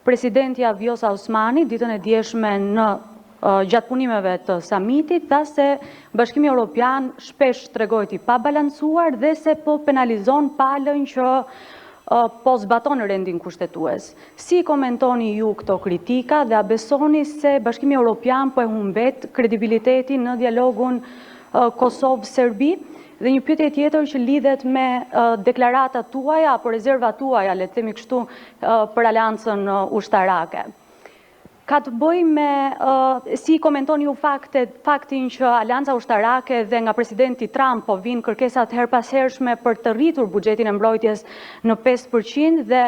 Presidentja Vjosa Osmani ditën e djeshme në gjatë punimeve të samitit tha se Bashkimi Evropian shpesh tregohet i pabalancuar dhe se po penalizon palën që po zbaton rendin kushtetues. Si i komentoni ju këto kritika dhe a besoni se Bashkimi Evropian po e humbet kredibilitetin në dialogun Kosovë-Serbi? Dhe një pyetje tjetër që lidhet me deklaratat tuaja apo rezervat tuaja, le të themi kështu, për aleancën ushtarake. Ka të bëjë me si i komentoni ju faktet, faktin që aleanca ushtarake dhe nga presidenti Trump po vijnë kërkesa të herëpashershme për të rritur buxhetin e mbrojtjes në 5% dhe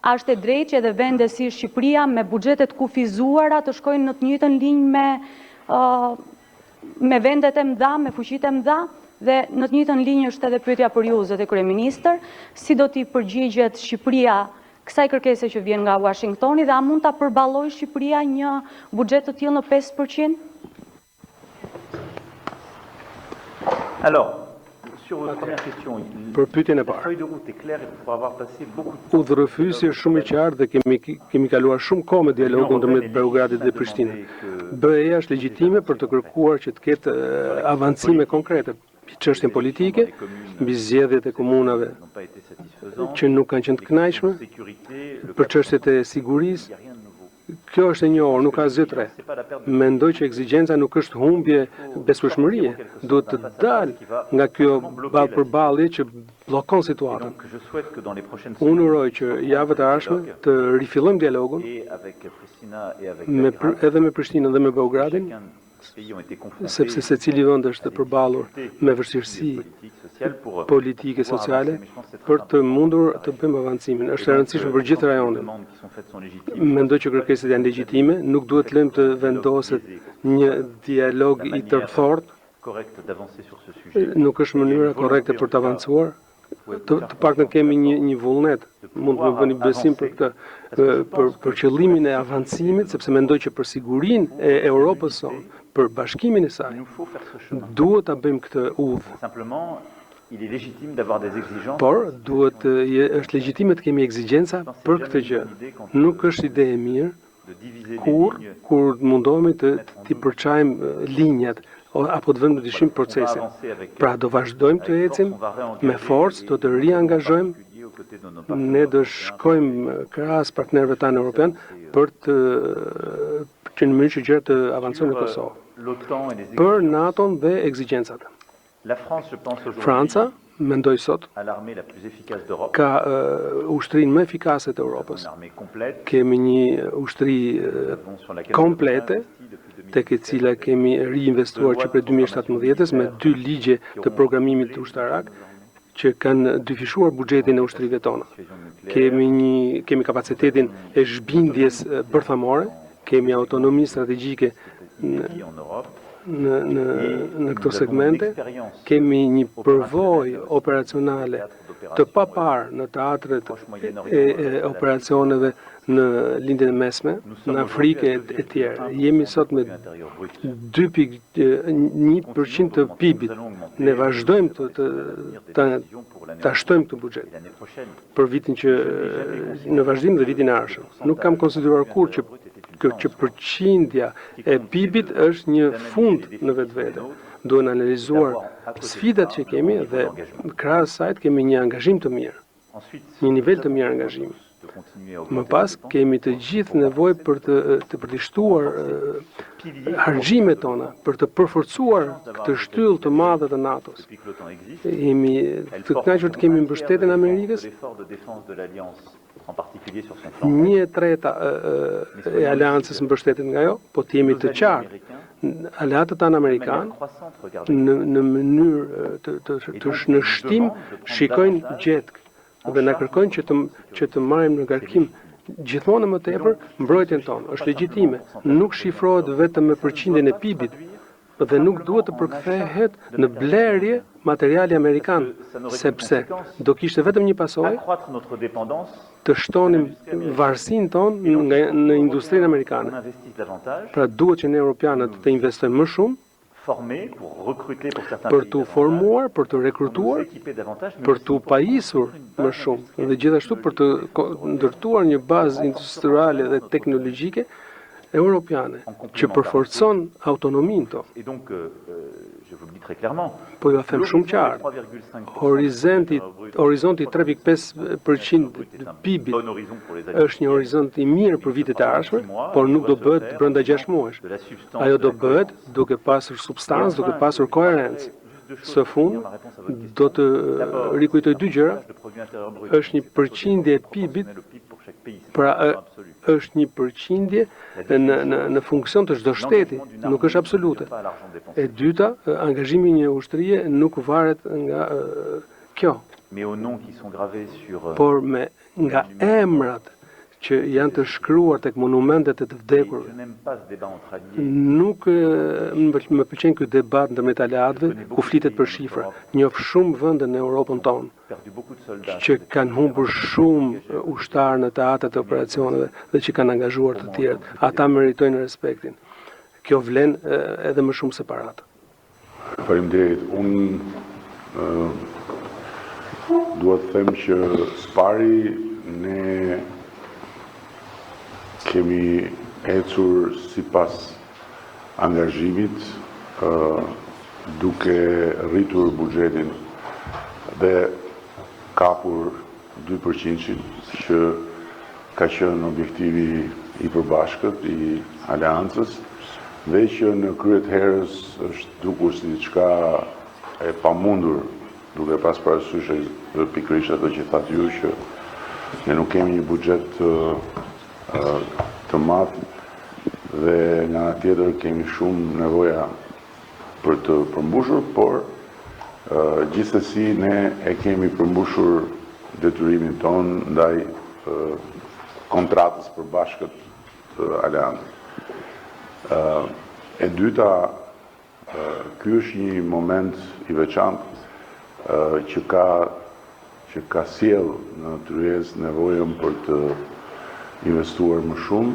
a është e drejtë që edhe vende si Shqipëria me buxhete të kufizuara të shkojnë në të njëjtën linjë me me vendet e mëdha, me fuqitë e mëdha? Dhe në të njëjtën linjë është edhe pyetja për ju, zoti kryeministër, si do t'i përgjigjet Shqipëria kësaj kërkese që vjen nga Washingtoni dhe a mund ta përballojë Shqipëria një buxhet të tillë në 5%? Alors, sur votre première question, Për pyetjen e la parë. feuille de route est claire et pour avoir passé beaucoup de temps Udhërrëfyesi është shumë i qartë dhe kemi kemi kaluar shumë kohë me dialogun ndërmjet Beogradit dhe Prishtinës. BE-ja është legjitime për të kërkuar që të ketë eh, avancime konkrete mbi çështjen politike, mbi zgjedhjet e komunave n'ont pas été satisfaisantes. që nuk kanë qenë të kënaqshme, Les questions de sécurité, le për cap çështjet e il n'y sigurisë, a rien de nouveau. kjo është e njohur, nuk ka asgjë të re. C'est pas la perte de Mendoj që ekzigjenca nuk është humbje besueshmërie, duhet të dalë nga kjo ballë përballje që bllokon situatën. Donc je souhaite que dans les prochaines Unë semaines, uroj që javët e ardhshme të rifillojmë dialogun et avec Pristina et avec me Belgrade, edhe me Prishtinën dhe me Beogradin, chacun des pays ont été confrontés sepse secili vend është përballur me vështirësi politiques, sociales pour politike, pouvoir sociale avancer. Mais je pense que c'est très për të important mundur pour të la bëjmë avancimin. région. Është e Et donc, rëndësishme për je gjithë pense que les rajonin. demandes qui sont faites sont légitimes. Mendoj që kërkesat janë legjitime, nuk duhet të lëmë të vendoset një dialog i tërthort, Correcte d'avancer sur ce sujet. nuk është mënyra korrekte për të avancuar. Të, të paktën kemi një një vullnet, mund të më bëni besim për këtë, ë, për për qëllimin e avancimit, sepse mendoj që për sigurinë e Europës sonë, për bashkimin e saj, Il nous faut faire ce chemin. duhet ta bëjmë këtë udhë. Simplement, il est légitime d'avoir des exigences. Por duhet të je- është legjitime të kemi ekzigjenca për këtë gjë. Nuk është ide e mirë de diviser les kur lignes. kur mundohemi të t'i përçajmë eh, linjat o- apo të vëmë në dyshim On va procesin. avancer avec Pra do vazhdojmë të avec force, ecim on va réengager me forcë, do të et en riangazhojmë particulier aux côtés de nos ne partenaires do européens. shkojmë eh, krahas partnerëve tanë evropian për të që në mënyrë që gjërat të avancojnë në Sur, euh, Kosovë. L'OTAN et les Për exigences. NATO-n dhe ekzigjencat. La France, je pense aujourd'hui Franca, mendoj sot, à l'armée la plus efficace d'Europe, ka uh, ushtrinë më efikase të Europës. une armée complète, Kemi një ushtri eh, avons sur laquelle komplete, nous avons investi depuis tek e 2017 cila kemi riinvestuar që prej 2017-s me dy ligje të programimit ushtarak që kanë dyfishuar buxhetin e ushtrive tona. Kemi një kemi kapacitetin e zhbindjes eh, bërthamore, kemi autonomi strategjike në en Europe. në në, Et në nous këto avons une segmente, expérience kemi një përvojë operacionale të paparë në teatret e, e operacioneve në Lindjen e Mesme, në Afrikë e, e tjerë. Jemi sot me intérieur brut. 2.1% të PIB-it. Ne vazhdojmë të të të ta shtojmë këtë buxhet L'année prochaine, për vitin që në vazhdim dhe vitin e ardhshëm. Nuk kam konsideruar kurrë që që, që përqindja e PIB-it është një fund në vetvete. Duhen analizuar sfidat që kemi dhe krahas saj të kemi një angazhim të mirë, ensuite, një nivel të mirë angazhimi. de continuer à Më augmenter pas les dépenses kemi të gjithë nevojë për të, të për të shtuar eh, pilier harxhimet tona, për të përforcuar këtë shtyllë të madhe të NATO-s. depuis que l'OTAN existe. Jemi Elle të porte kënaqur të un kemi tiers mbështetjen de e l'effort- Amerikës, de l'effort de défense de l'Alliance, en particulier sur son flanc. një e treta e, e, e aleancës mbështetet nga ajo, po të jemi Nos të alliés qartë. américains, Aleatët tanë de manière amerikanë croissante, regardent në në mënyrë e, të të, të, të në shtim shikojnë gjetkë dhe na kërkojnë që të që të marrim në ngarkim gjithmonë e më tepër mbrojtjen tonë. Është legjitime, nuk shifrohet vetëm me përqindjen e PIB-it dhe nuk duhet të përkthehet në blerje materiali amerikan, sepse do kishte vetëm një pasojë accroître notre dépendance, të shtonim varësinë tonë nga në industrinë on amerikane. investisse davantage, Pra duhet që ne europianët të investojmë më shumë. Për t'u formuar, për t'u rekrutuar, për t'u pajisur më shumë dhe gjithashtu për të ndërtuar një bazë industriale dhe teknologjike europiane që përforcon autonominë tonë. Po jua them shumë qartë, horizonti horizonti 3.5% PIB-it është një horizont i mirë për vitet e ardhshme, por nuk do bëhet brenda 6 muajsh. Ajo do bëhet duke pasur substancë, duke pasur koherencë. Së fund, do të rikujtoj dy gjëra. Është një përqindje e PIB-it, pra është një përqindje në në në funksion të çdo shteti, nuk është absolute. E dyta, angazhimi i një ushtrie nuk varet nga kjo. Por me nga emrat që janë të shkruar tek monumentet e të vdekurve. Nuk më pëlqen ky debat ndërmjet aleatëve ku flitet për shifra. Njoh shumë vende në Europën tonë që kanë humbur shumë ushtarë në teatrat e operacioneve dhe që kanë angazhuar të tjerët. Ata meritojnë respektin. Kjo vlen edhe më shumë se paratë. Faleminderit. Unë dua të them që së pari ne kemi ecur sipas angazhimit duke rritur buxhetin dhe kapur 2% që ka qenë objektivi i përbashkët i aleancës dhe që në krye të herës është dukur si diçka e pamundur duke pas parasysh dhe pikërisht ato që thatë ju që ne nuk kemi një buxhet të, të madh dhe nga ana tjetër kemi shumë nevoja për të përmbushur, por gjithsesi ne e kemi përmbushur detyrimin tonë ndaj kontratës përbashkët të aleancës. E dyta, ky është një moment i veçantë që ka që ka sjell në tryezë nevojën për të investuar më shumë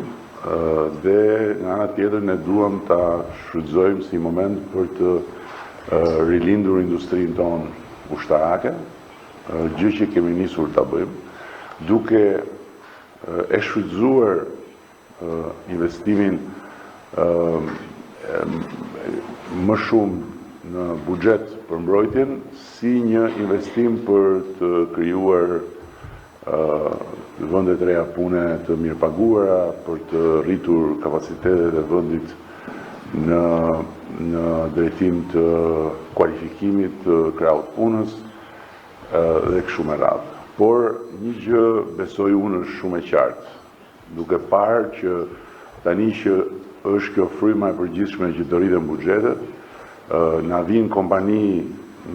dhe nga ana tjetër ne duam ta shfrytëzojmë si moment për të rilindur industrinë tonë ushtarake, gjë që kemi nisur ta bëjmë, duke e shfrytëzuar investimin më shumë në buxhet për mbrojtjen si një investim për të krijuar vende të reja pune të mirëpaguara, për të rritur kapacitetet e vendit në në drejtim të kualifikimit të krahut punës dhe kështu me radhë. Por një gjë besoj unë është shumë e qartë, duke parë që tani që është kjo fryma e përgjithshme që të rriten buxhetet, na vijnë kompani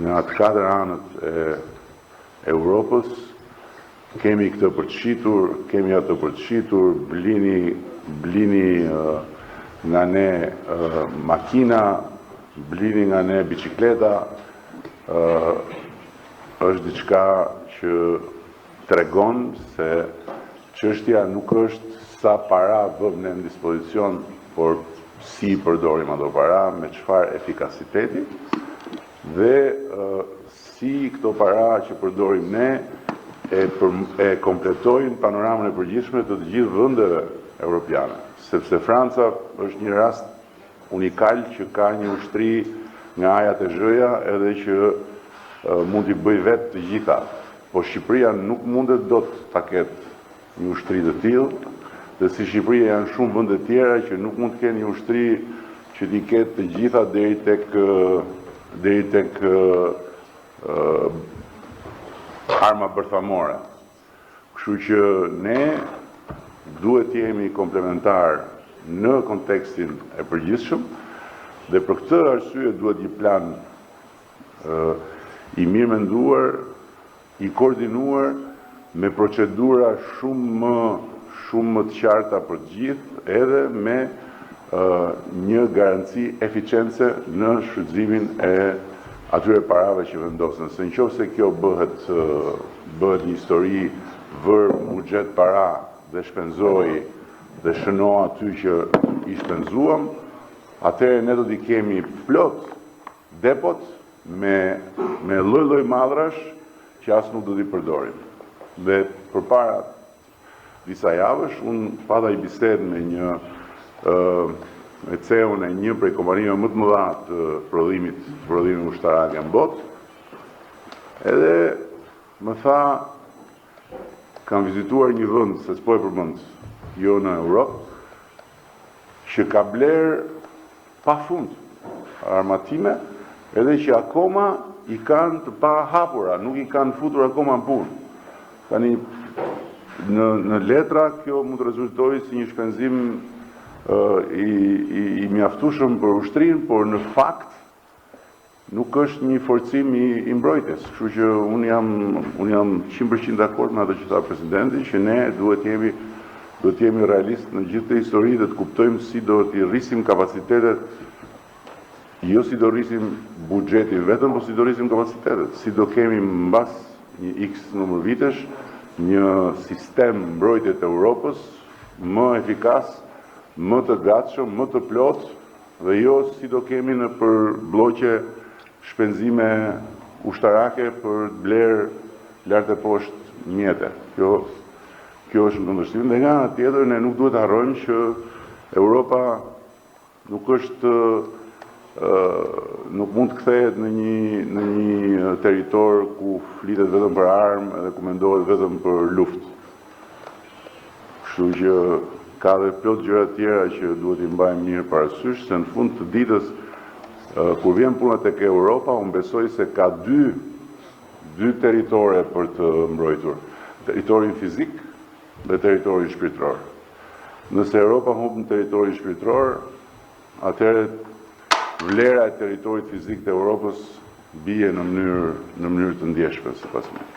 nga të katër anët e Europës, kemi këtë për të shitur, kemi atë për të shitur, blini blini nga ne makina, blini nga ne bicikleta, është diçka që tregon se çështja nuk është sa para vëmë ne në dispozicion, por si i përdorim ato para, me çfarë efikasiteti dhe si këto para që përdorim ne e, për, e kompletojnë panoramën e përgjithshme të të gjithë vendeve europiane, sepse Franca është një rast unikal që ka një ushtri nga A-ja te Zh-ja edhe që mund t'i bëjë vetë të gjitha. Po Shqipëria nuk mundet dot ta ketë një ushtri të tillë, dhe si Shqipëria janë shumë vende tjera që nuk mund të kenë një ushtri që t'i ketë të gjitha deri tek deri tek arma bërthamore. Kështu që ne duhet të jemi komplementar në kontekstin e përgjithshëm dhe për këtë arsye duhet një plan i mirë menduar, i koordinuar me procedura shumë më shumë më të qarta për të gjithë, edhe me një garanci eficience në shfrytëzimin e atyre parave që vendosen. Se në qoftë se kjo bëhet bëhet një histori vër buxhet para dhe shpenzoi dhe shëno aty që i shpenzuam, Atëherë ne do t'i kemi plot depot me me lloj-lloj mallrash që as nuk do t'i përdorim. Dhe përpara disa javësh unë pata një bisedë me një me CEO-n e një prej kompanive më të mëdha të prodhimit, të prodhimit ushtarake në botë. Edhe më tha kam vizituar një vend, se s'po e përmend, jo në Europë, që ka bler pa fund armatime, edhe që akoma i kanë të pahapura, nuk i kanë futur akoma në punë. Tani në në letra kjo mund të rezultojë si një shpenzim i, i, i mjaftueshëm për ushtrinë, por në fakt nuk është një forcim i, i mbrojtjes. Kështu që unë jam unë jam 100% dakord me atë që tha presidenti, që ne duhet jemi duhet të jemi realist në gjithë këtë histori dhe të kuptojmë si do t'i rrisim kapacitetet jo si do rrisim buxhetin vetëm, por si do rrisim kapacitetet, si do kemi mbas një X numër vitesh një sistem mbrojtje të Europës më efikas, më të gatshëm, më të plotë dhe jo si do kemi në për blloqe shpenzime ushtarake për të blerë lart e poshtë mjete. Kjo kjo është në kundërshtim dhe nga ana tjetër ne nuk duhet të harrojmë që Europa nuk është nuk mund të kthehet në një në një territor ku flitet vetëm për armë edhe ku mendohet vetëm për luftë. Kështu që ka dhe plot gjëra të tjera që duhet i mbajmë mirë parasysh se në fund të ditës kur vjen puna tek Europa, unë besoj se ka dy dy territore për të mbrojtur, territorin fizik dhe territorin shpirtëror. Nëse Europa humb në territorin shpirtëror, atëherë vlera e territorit fizik të Europës bie në mënyrë në mënyrë të ndjeshme sipas meje.